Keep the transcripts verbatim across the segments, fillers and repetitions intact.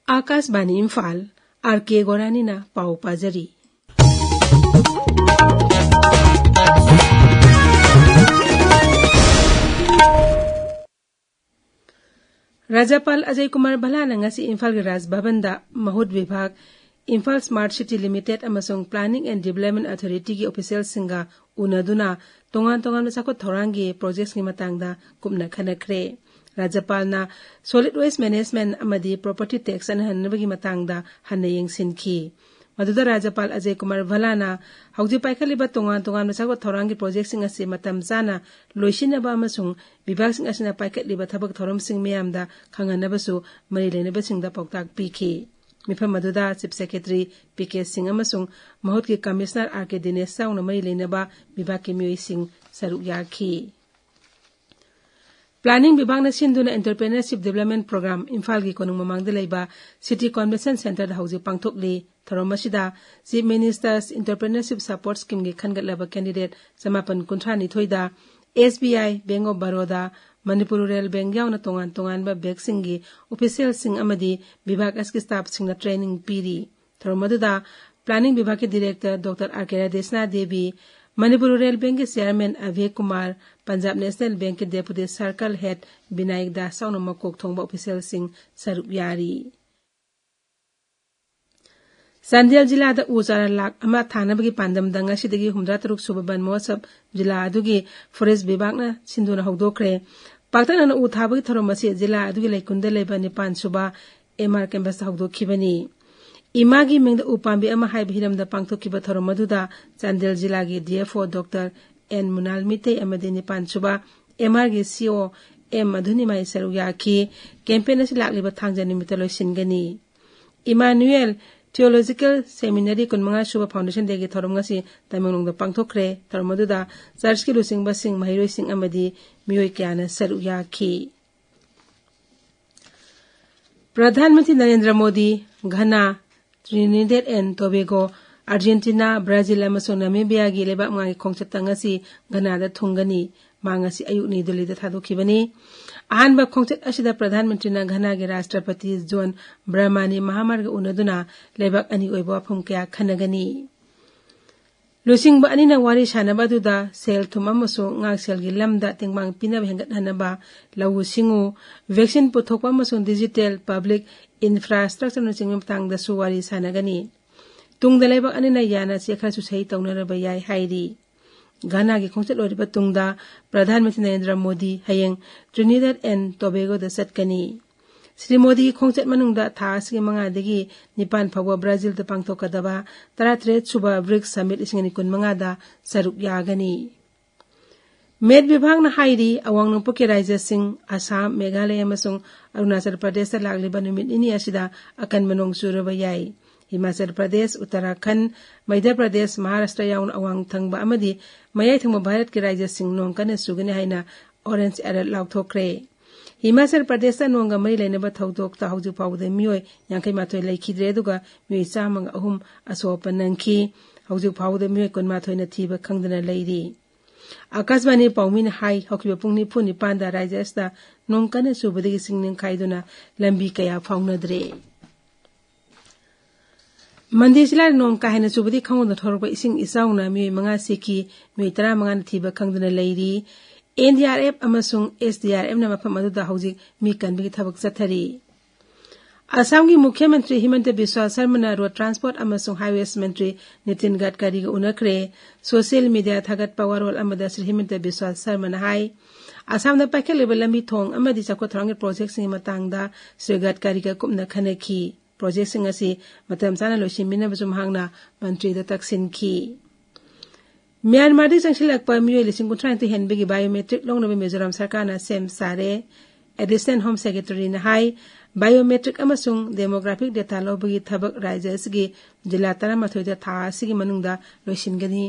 ꯑꯥꯀꯥꯁꯕꯥꯅꯤ Imphal, R ꯀꯦ ꯒꯣꯔꯥꯅꯤꯅ ꯄꯥꯎ ꯄꯥꯖꯔꯤ꯫ ꯔꯥꯖ꯭ꯌꯄꯥꯜ ꯑꯖꯌ ꯀꯨꯃꯥꯔ ꯚꯜꯂꯥꯅ ꯉꯁꯤ ꯏꯝꯐꯥꯜꯒꯤ ꯔꯥꯖ ꯚꯕꯟꯗ ꯃꯍꯨꯠ ꯚꯤꯚꯥꯒ, ꯏꯝꯐꯥꯜ ꯁ꯭ꯃꯥꯔꯠ ꯁꯤꯇꯤ ꯂꯤꯃꯤꯇꯦꯗ ꯑꯃꯁꯨꯡ Planning and Development Authority ꯒꯤ ꯑꯣꯐꯤꯁꯤꯌꯦꯜꯁꯤꯡꯒ ꯎꯅꯗꯨꯅ ꯇꯣꯉꯥꯟ ꯇꯣꯉꯥꯟꯕ ꯆꯥꯎꯈꯠ ꯊꯧꯔꯥꯡꯒꯤ ꯄ꯭ꯔꯣꯖꯦꯛꯁꯤꯡꯒꯤ ꯃꯇꯥꯡꯗ ꯀꯨꯞꯅ ꯈꯟꯅꯈ꯭ꯔꯦ꯫ ꯔꯥꯖ꯭ꯌꯄꯥꯜꯅ solid waste management ꯑꯃꯗꯤ property tax ꯍꯟꯍꯟꯅꯕꯒꯤ ꯃꯇꯥꯡꯗ ꯍꯟꯅ ꯌꯦꯡꯁꯤꯟꯈꯤ꯫ ꯃꯗꯨꯗ ꯔꯥꯖ꯭ꯌꯄꯥꯜ ꯑꯖꯌ ꯀꯨꯃꯥꯔ ꯚꯜꯂꯥꯅ ꯍꯧꯖꯤꯛ ꯄꯥꯏꯈꯠꯂꯤꯕ ꯇꯣꯉꯥꯟ ꯇꯣꯉꯥꯟꯕ ꯆꯥꯎꯈꯠ ꯊꯧꯔꯥꯡꯒꯤ ꯄ꯭ꯔꯣꯖꯦꯛꯁꯤꯡ ꯑꯁꯤ ꯃꯇꯝ ꯆꯥꯅ ꯂꯣꯏꯁꯤꯟꯅꯕ ꯑꯃꯁꯨꯡ ꯕꯤꯚꯥꯒꯁꯤꯡ ꯑꯁꯤꯅ ꯄꯥꯏꯈꯠꯂꯤꯕ ꯊꯕꯛ ꯊꯧꯔꯝꯁꯤꯡ ꯃꯤꯌꯥꯝꯗ ꯈꯪꯍꯟꯅꯕꯁꯨ ꯃꯔꯤ ꯂꯩꯅꯕꯁꯤꯡꯗ ꯄꯥꯎꯇꯥꯛ ꯄꯤꯈꯤ꯫ ꯃꯤꯐꯝ ꯑꯗꯨꯗ Chief Secretary ꯄꯤ ꯀꯦ ꯁꯤꯡ ꯑꯃꯁꯨꯡ ꯃꯍꯨꯠꯀꯤ ꯀꯃꯤꯁꯅꯔ ꯑꯥꯔ ꯀꯦ ꯗꯤꯅꯦꯁ ꯌꯥꯎꯅ ꯃꯔꯤ ꯂꯩꯅꯕ ꯕꯤꯚꯥꯒꯀꯤ ꯃꯤꯑꯣꯏꯁꯤꯡ ꯁꯔꯨꯛ ꯌꯥꯈꯤ꯫ ꯄ꯭ꯂꯥꯅꯤꯡ ꯕꯤꯚꯥꯒꯅ ꯁꯤꯟꯗꯨꯅ Entrepreneurship Development Program ꯏꯝꯐꯥꯜꯒꯤ ꯀꯣꯅꯨꯡ ꯃꯃꯥꯡꯗ ꯂꯩꯕ ꯁꯤꯇꯤ ꯀꯟꯚꯦꯟꯁꯟ ꯁꯦꯟꯇꯔꯗ ꯍꯧꯖꯤꯛ ꯄꯥꯡꯊꯣꯛꯂꯤ꯫ ꯊꯧꯔꯝ ꯑꯁꯤꯗ Chief Minister's Entrepreneurship Support Scheme ꯒꯤ ꯈꯟꯒꯠꯂꯕ candidate ꯆꯃꯥꯄꯟ ꯀꯨꯟꯊ꯭ꯔꯥ ꯅꯤꯊꯣꯏꯗ S B I, Bank of Baroda, Manipur Rural Bank ꯌꯥꯎꯅ ꯇꯣꯉꯥꯟ ꯇꯣꯉꯥꯟꯕ ꯕꯦꯡꯛꯁꯤꯡꯒꯤ ꯑꯣꯐꯤꯁꯤꯌꯦꯜꯁꯤꯡ ꯑꯃꯗꯤ ꯕꯤꯚꯥꯒ ꯑꯁꯤꯒꯤ ꯁ꯭ꯇꯥꯐꯁꯤꯡꯅ ꯇ꯭ꯔꯦꯅꯤꯡ ꯄꯤꯔꯤ꯫ ꯊꯧꯔꯝ ꯑꯗꯨꯗ ꯄ꯭ꯂꯥꯅꯤꯡ ꯕꯤꯚꯥꯒꯀꯤ ꯗꯤꯔꯦꯛꯇꯔ ꯗꯣꯛꯇꯔ ꯑꯥꯔ ꯀꯦ ꯔꯥꯙꯦꯁꯅꯥ ꯗꯦꯕꯤ, ꯃꯅꯤꯄꯨꯔ ꯔꯨꯔꯦꯜ ꯕꯦꯡꯛꯀꯤ ꯆꯤꯌꯥꯔꯃꯦꯟ ꯑꯚꯦ ꯀꯨꯃꯥꯔ, ꯄꯟꯖꯥꯕ ꯅꯦꯁꯅꯦꯜ ꯕꯦꯡꯛꯀꯤ ꯗꯦꯄꯨꯇꯤ ꯁꯔꯀꯜ ꯍꯦꯗ ꯕꯤꯅꯥꯌꯛ ꯗꯥꯁ ꯌꯥꯎꯅ ꯃꯀꯣꯛ ꯊꯣꯡꯕ ꯑꯣꯐꯤꯁꯤꯌꯦꯜꯁꯤꯡ ꯁꯔꯨꯛ ꯌꯥꯔꯤ꯫ ꯆꯥꯟꯗꯦꯜ ꯖꯤꯂꯥꯗ ꯎ ꯆꯥꯔꯥ ꯂꯥꯈ ꯑꯃ ꯊꯥꯅꯕꯒꯤ ꯄꯥꯟꯗꯝꯗ ꯉꯁꯤꯗꯒꯤ ꯍꯨꯝꯗ꯭ꯔꯥ ꯇꯔꯨꯛ ꯁꯨꯕ ꯕꯟ ꯃꯍꯣꯠꯁꯕ ꯖꯤꯂꯥ ꯑꯗꯨꯒꯤ ꯐꯣꯔꯦꯁ ꯕꯤꯚꯥꯒꯅ ꯁꯤꯟꯗꯨꯅ ꯍꯧꯗꯣꯛꯈ꯭ꯔꯦ꯫ ꯄꯥꯛꯇꯛꯅꯅ ꯎ ꯊꯥꯕꯒꯤ ꯊꯧꯔꯝ ꯑꯁꯤ ꯖꯤꯂꯥ ꯑꯗꯨꯒꯤ ꯂꯩꯀꯨꯟꯗ ꯂꯩꯕ ꯅꯤꯄꯥꯟ ꯁꯨꯕ ꯑꯦꯝ ꯑꯥꯔ ꯀꯦꯝꯄꯁꯇ ꯍꯧꯗꯣꯛꯈꯤꯕꯅꯤ꯫ ꯏꯃꯥꯒꯤ ꯃꯤꯡꯗ ꯎꯄꯥꯝꯕꯤ ꯑꯃ ꯍꯥꯏꯕ ꯍꯤꯔꯝꯗ ꯄꯥꯡꯊꯣꯛꯈꯤꯕ ꯊꯧꯔꯝ ꯑꯗꯨꯗ ꯆꯥꯟꯗꯦꯜ ꯖꯤꯂꯥꯒꯤ D F O doctor N Munal Meitei ꯑꯃꯗꯤ ꯅꯤꯄꯥꯟ ꯁꯨꯕ ꯑꯦꯝ ꯑꯥꯔꯒꯤ ꯁꯤ ꯑꯣ ꯑꯦꯝ ꯃꯙꯨꯅꯤꯃꯥꯏ ꯁꯔꯨꯛ ꯌꯥꯈꯤ꯫ ꯀꯦꯝꯄꯦꯟ ꯑꯁꯤ ꯂꯥꯛꯂꯤꯕ ꯊꯥꯡꯖ ꯅꯨꯃꯤꯠꯇ ꯂꯣꯏꯁꯤꯟꯒꯅꯤ꯫ ꯏꯃꯥꯅꯨꯌꯦꯜ ꯊꯤꯑꯣꯂꯣꯖꯤꯀꯦꯜ ꯁꯦꯃꯤꯅꯥꯔꯤ ꯀꯨꯟꯃꯉꯥ ꯁꯨꯕ ꯐꯥꯎꯟꯗꯦꯁꯟ ꯗꯦꯒꯤ ꯊꯧꯔꯝ ꯉꯁꯤ ꯇꯃꯦꯡꯂꯣꯡꯗ ꯄꯥꯡꯊꯣꯛꯈ꯭ꯔꯦ꯫ ꯊꯧꯔꯝ ꯑꯗꯨꯗ ꯆꯔꯆꯀꯤ ꯂꯨꯆꯤꯡꯕꯁꯤꯡ, ꯃꯍꯩꯔꯣꯏꯁꯤꯡ ꯑꯃꯗꯤ ꯃꯤꯑꯣꯏ ꯀꯌꯥꯅ ꯁꯔꯨꯛ ꯌꯥꯈꯤ꯫ ꯄ꯭ꯔꯙꯥꯟ ꯃꯟꯇ꯭ꯔꯤ ꯅꯔꯦꯟꯗ꯭ꯔ ꯃꯣꯗꯤ ꯘꯅꯥ, ꯇ꯭ꯔꯤꯅꯤꯗꯦꯗ ꯑꯦꯟ ꯇꯣꯕꯦꯒꯣ, ꯑꯥꯔꯖꯦꯟꯇꯤꯅꯥ, ꯕ꯭ꯔꯥꯖꯤꯜ ꯑꯃꯁꯨꯡ ꯅꯥꯃꯤꯕꯤꯌꯥꯒꯤ ꯂꯩꯕꯥꯛ ꯃꯉꯥꯒꯤ ꯈꯣꯡꯆꯠꯇ ꯉꯁꯤ ꯘꯅꯥꯗ ꯊꯨꯡꯒꯅꯤ꯫ ꯃꯥ ꯉꯁꯤ ꯑꯌꯨꯛ ꯅ꯭ꯌꯨ ꯗꯤꯜꯂꯤꯗ ꯊꯥꯗꯣꯛꯈꯤꯕꯅꯤ꯫ ꯑꯍꯥꯟꯕ ꯈꯣꯡꯆꯠ ꯑꯁꯤꯗ ꯄ꯭ꯔꯙꯥꯟ ꯃꯟꯇ꯭ꯔꯤꯅ ꯘꯅꯥꯒꯤ ꯔꯥꯁꯇ꯭ꯔꯄꯇꯤ ꯖꯣꯟ ꯕ꯭ꯔꯍꯃꯥꯅꯤ ꯃꯍꯥꯃꯥꯔꯒ ꯎꯅꯗꯨꯅ ꯂꯩꯕꯥꯛ ꯑꯅꯤ ꯑꯣꯏꯕ ꯋꯥꯐꯝ ꯀꯌꯥ ꯈꯟꯅꯒꯅꯤ꯫ ꯂꯨꯆꯤꯡꯕ ꯑꯅꯤꯅ ꯋꯥꯔꯤ ꯁꯥꯟꯅꯕ ꯑꯗꯨꯗ ꯁꯦꯜ ꯊꯨꯝ ꯑꯃꯁꯨꯡ ꯉꯥꯛꯁꯦꯜꯒꯤ ꯂꯝꯗ ꯇꯦꯡꯕꯥꯡ ꯄꯤꯅꯕ ꯍꯦꯟꯒꯠꯍꯟꯅꯕ, ꯂꯧꯎ ꯁꯤꯡꯎ, vaccine ꯄꯨꯊꯣꯛꯄ ꯑꯃꯁꯨꯡ digital public infrastructure ꯅꯆꯤꯡꯕ ꯃꯇꯥꯡꯗꯁꯨ ꯋꯥꯔꯤ ꯁꯥꯟꯅꯒꯅꯤ꯫ ꯇꯨꯡꯗ ꯂꯩꯕꯥꯛ ꯑꯅꯤꯅ ꯌꯥꯅ ꯆꯦ ꯈꯔꯁꯨ ꯁꯍꯤ ꯇꯧꯅꯔꯕ ꯌꯥꯏ ꯍꯥꯏꯔꯤ꯫ ꯘꯅꯥꯒꯤ ꯈꯣꯡꯆꯠ ꯂꯣꯏꯔꯕ ꯇꯨꯡꯗ ꯄ꯭ꯔꯙꯥꯟ ꯃꯟꯇ꯭ꯔꯤ ꯅꯔꯦꯟꯗ꯭ꯔ ꯃꯣꯗꯤ ꯍꯌꯦꯡ Trinidad and Tobagoꯗ ꯆꯠꯀꯅꯤ꯫ ꯁ꯭ꯔꯤ ꯃꯣꯗꯤꯒꯤ ꯈꯣꯡꯆꯠ ꯃꯅꯨꯡꯗ ꯊꯥ ꯑꯁꯤꯒꯤ ꯃꯉꯥꯗꯒꯤ ꯅꯤꯄꯥꯟ ꯐꯥꯎꯕ ꯕ꯭ꯔꯥꯖꯤꯜꯗ ꯄꯥꯡꯊꯣꯛꯀꯗꯕ ꯇꯔꯥꯇꯔꯦꯠ ꯁꯨꯕ ꯕ꯭ꯔꯤꯛꯁ ꯁꯃꯤꯠ ꯂꯤꯁꯤꯡ ꯑꯅꯤ ꯀꯨꯟꯃꯉꯥꯗ ꯁꯔꯨꯛ ꯌꯥꯒꯅꯤ꯫ ꯃꯦꯠ ꯕꯤꯚꯥꯒꯅ ꯍꯥꯏꯔꯤ, ꯑꯋꯥꯡ ꯅꯣꯡꯄꯣꯛꯀꯤ ꯔꯥꯖ꯭ꯌꯁꯤꯡ ꯑꯁꯥꯝ, ꯃꯦꯘꯥꯂꯌ ꯑꯃꯁꯨꯡ ꯑꯔꯨꯅꯥꯆꯜ ꯄ꯭ꯔꯗꯦꯁꯇ ꯂꯥꯛꯂꯤꯕ ꯅꯨꯃꯤꯠ ꯅꯤꯅꯤ ꯑꯁꯤꯗ ꯑꯀꯟꯕ ꯅꯣꯡ ꯆꯨꯔꯕ ꯌꯥꯏ꯫ ꯍꯤꯃꯥꯆꯜ ꯄ꯭ꯔꯗꯦꯁ, ꯎꯠꯇꯔꯥꯈꯟꯗ, ꯃꯙ꯭ꯌ ꯄ꯭ꯔꯗꯦꯁ, ꯃꯍꯥꯔꯥꯁꯇ꯭ꯔ ꯌꯥꯎꯅ ꯑꯋꯥꯡ ꯊꯪꯕ ꯑꯃꯗꯤ ꯃꯌꯥꯏ ꯊꯪꯕ ꯚꯥꯔꯠꯀꯤ ꯔꯥꯖ꯭ꯌꯁꯤꯡ ꯅꯣꯡ ꯀꯟꯅ ꯆꯨꯒꯅꯤ ꯍꯥꯏꯅ orange alert ꯂꯥꯎꯊꯣꯛꯈ꯭ꯔꯦ꯫ ꯍꯤꯃꯥꯆꯜ ꯄ꯭ꯔꯗꯦꯁꯇ ꯅꯣꯡꯒ ꯃꯔꯤ ꯂꯩꯅꯕ ꯊꯧꯗꯣꯛꯇ ꯍꯧꯖꯤꯛ ꯐꯥꯎꯕꯗ ꯃꯤꯑꯣꯏ ꯌꯥꯡꯈꯩ ꯃꯥꯊꯣꯏ ꯂꯩꯈꯤꯗ꯭ꯔꯦ, ꯑꯗꯨꯒ ꯃꯤꯑꯣꯏ ꯆꯥꯝꯃꯒ ꯑꯍꯨꯝ ꯑꯁꯣꯛ ꯑꯄꯟ ꯅꯪꯈꯤ꯫ ꯍꯧꯖꯤꯛ ꯐꯥꯎꯕꯗ ꯃꯤꯑꯣꯏ ꯀꯨꯟꯃꯥꯊꯣꯏꯅ ꯊꯤꯕ ꯈꯪꯗꯅ ꯂꯩꯔꯤ꯫ ꯑꯥꯀꯥꯁꯕꯥꯅꯤ ꯄꯥꯎꯃꯤꯅ ꯍꯥꯏ, ꯍꯧꯈꯤꯕ ꯄꯨꯡ ꯅꯤꯐꯨ ꯅꯤꯄꯥꯟꯗ ꯔꯥꯖ꯭ꯌ ꯑꯁꯤꯗ ꯅꯣꯡ ꯀꯟꯅ ꯆꯨꯕꯗꯒꯤ ꯆꯤꯡ ꯅꯤꯡꯈꯥꯏꯗꯨꯅ ꯂꯝꯕꯤ ꯀꯌꯥ ꯐꯥꯎꯅꯗ꯭ꯔꯦ꯫ ꯃꯟꯗꯤ ꯖꯤꯂꯥꯗ ꯅꯣꯡ ꯀꯥ ꯍꯦꯟꯅ ꯆꯨꯕꯗꯒꯤ ꯈꯪꯍꯧꯗꯅ ꯊꯣꯔꯛꯄ ꯏꯁꯤꯡ ꯏꯆꯥꯎꯅ ꯃꯤꯑꯣꯏ ꯃꯉꯥ ꯁꯤꯈꯤ, ꯃꯤꯑꯣꯏ ꯇꯔꯥꯃꯉꯥꯅ ꯊꯤꯕ ꯈꯪꯗꯅ ꯂꯩꯔꯤ꯫ ꯑꯦꯟ ꯗꯤ ꯑꯥꯔ ꯑꯦꯐ ꯑꯃꯁꯨꯡ ꯑꯦꯁ ꯗꯤ ꯑꯥꯔ ꯑꯦꯐꯅ ꯃꯐꯝ ꯑꯗꯨꯗ ꯍꯧꯖꯤꯛ ꯃꯤ ꯀꯟꯕꯒꯤ ꯊꯕꯛ ꯆꯠꯊꯔꯤ꯫ ꯑꯁꯥꯝꯒꯤ ꯃꯨꯈ꯭ꯌ ꯃꯟꯇ꯭ꯔꯤ ꯍꯤꯃꯟꯇ ꯕꯤꯁ꯭ꯋꯥ ꯁꯔꯃꯅ ꯔꯣꯗ ꯇ꯭ꯔꯥꯟꯁꯄꯣꯔꯠ ꯑꯃꯁꯨꯡ ꯍꯥꯏꯋꯦꯁ ꯃꯟꯇ꯭ꯔꯤ ꯅꯤꯇꯤꯟ ꯒꯗꯀꯥꯔꯤꯒ ꯎꯅꯈ꯭ꯔꯦ꯫ ꯁꯣꯁꯤꯌꯦꯜ ꯃꯤꯗꯤꯌꯥ ꯊꯥꯒꯠꯄ ꯋꯥꯔꯣꯜ ꯑꯃꯗ ꯁ꯭ꯔꯤ ꯍꯤꯃꯟꯇ ꯕꯤꯁ꯭ꯋꯥ ꯁꯔꯃꯅ ꯍꯥꯏ, ꯑꯁꯥꯝꯗ ꯄꯥꯏꯈꯠꯂꯤꯕ ꯂꯝꯕꯤ ꯊꯣꯡ ꯑꯃꯗꯤ ꯆꯥꯎꯈꯠ ꯊꯧꯔꯥꯡꯒꯤ ꯄ꯭ꯔꯣꯖꯦꯛꯁꯤꯡꯒꯤ ꯃꯇꯥꯡꯗ ꯁ꯭ꯔꯤ ꯒꯗꯀꯥꯔꯤꯒ ꯀꯨꯞꯅ ꯈꯟꯅꯈꯤ꯫ ꯄ꯭ꯔꯣꯖꯦꯛꯁꯤꯡ ꯑꯁꯤ ꯃꯇꯝ ꯆꯥꯅ ꯂꯣꯏꯁꯤꯟꯕꯤꯅꯕꯁꯨ ꯃꯍꯥꯛꯅ ꯃꯟꯇ꯭ꯔꯤꯗ ꯇꯛꯁꯤꯟꯈꯤ꯫ ꯃ꯭ꯌꯥꯟꯃꯥꯔꯗꯒꯤ ꯆꯪꯁꯤꯜꯂꯛꯄ ꯃꯤꯑꯣꯏ ꯂꯤꯁꯤꯡ ꯀꯨꯟꯊ꯭ꯔꯥ ꯅꯤꯊꯣꯏ ꯍꯦꯟꯕꯒꯤ biometric ꯂꯧꯅꯕ ꯃꯤꯖꯣꯔꯥꯝ ꯁꯔꯀꯥꯔꯅ ꯁꯦꯝ ꯁꯥꯔꯦ꯫ ꯑꯦꯗꯤꯁꯅꯦꯜ ꯍꯣꯝ ꯁꯦꯀ꯭ꯔꯦꯇꯔꯤꯅ ꯍꯥꯏ, biometric ꯑꯃꯁꯨꯡ demographic data ꯂꯧꯕꯒꯤ ꯊꯕꯛ ꯔꯥꯖ꯭ꯌ ꯑꯁꯤꯒꯤ ꯖꯤꯂꯥ ꯇꯔꯥꯃꯥꯊꯣꯏꯗ ꯊꯥ ꯑꯁꯤꯒꯤ ꯃꯅꯨꯡꯗ ꯂꯣꯏꯁꯤꯟꯒꯅꯤ꯫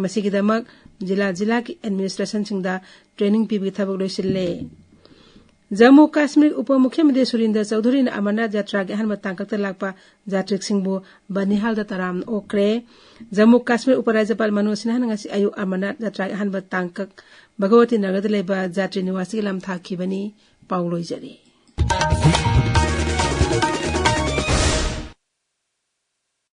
ꯃꯁꯤꯒꯤꯗꯃꯛ ꯖꯤꯂꯥ ꯖꯤꯂꯥꯒꯤ ꯑꯦꯗꯃꯤꯅꯤꯁꯇ꯭ꯔꯦꯁꯟꯁꯤꯡꯗ training ꯄꯤꯕꯒꯤ ꯊꯕꯛ ꯂꯣꯏꯁꯤꯜꯂꯦ꯫ ꯖꯝꯃꯨ ꯀꯥꯁꯃꯤꯔ ꯎꯄ ꯃꯨꯈ꯭ꯌꯃꯟꯇ꯭ꯔꯤ ꯁꯨꯔꯤꯟꯗ꯭ꯔ ꯆꯧꯙꯨꯔꯤꯅ ꯑꯃꯔꯅꯥꯊ ꯖꯇ꯭ꯔꯥꯒꯤ ꯑꯍꯥꯟꯕ ꯇꯥꯡꯀꯛꯇ ꯂꯥꯛꯄ ꯖꯥꯇ꯭ꯔꯤꯛꯁꯤꯡꯕꯨ ꯕꯅꯤꯍꯥꯜꯗ ꯇꯔꯥꯝꯅ ꯑꯣꯛꯈ꯭ꯔꯦ꯫ ꯖꯝꯃꯨ ꯀꯥꯁꯃꯤꯔ ꯎꯄ ꯔꯥꯖ꯭ꯌꯄꯥꯜ ꯃꯅꯣꯖ ꯁꯤꯟꯍꯥꯅ ꯉꯁꯤ ꯑꯌꯨꯛ ꯑꯃꯔꯅꯥꯊ ꯖꯇ꯭ꯔꯥꯒꯤ ꯑꯍꯥꯟꯕ ꯇꯥꯡꯀꯛ ꯚꯒꯋꯇꯤ ꯅꯒꯔꯗ ꯂꯩꯕ ꯖꯥꯇ꯭ꯔꯤ ꯅꯤꯋꯥꯁꯇꯒꯤ ꯂꯝ ꯊꯥꯈꯤꯕꯅꯤ꯫ ꯄꯥꯎ ꯂꯣꯏꯖꯔꯦ꯫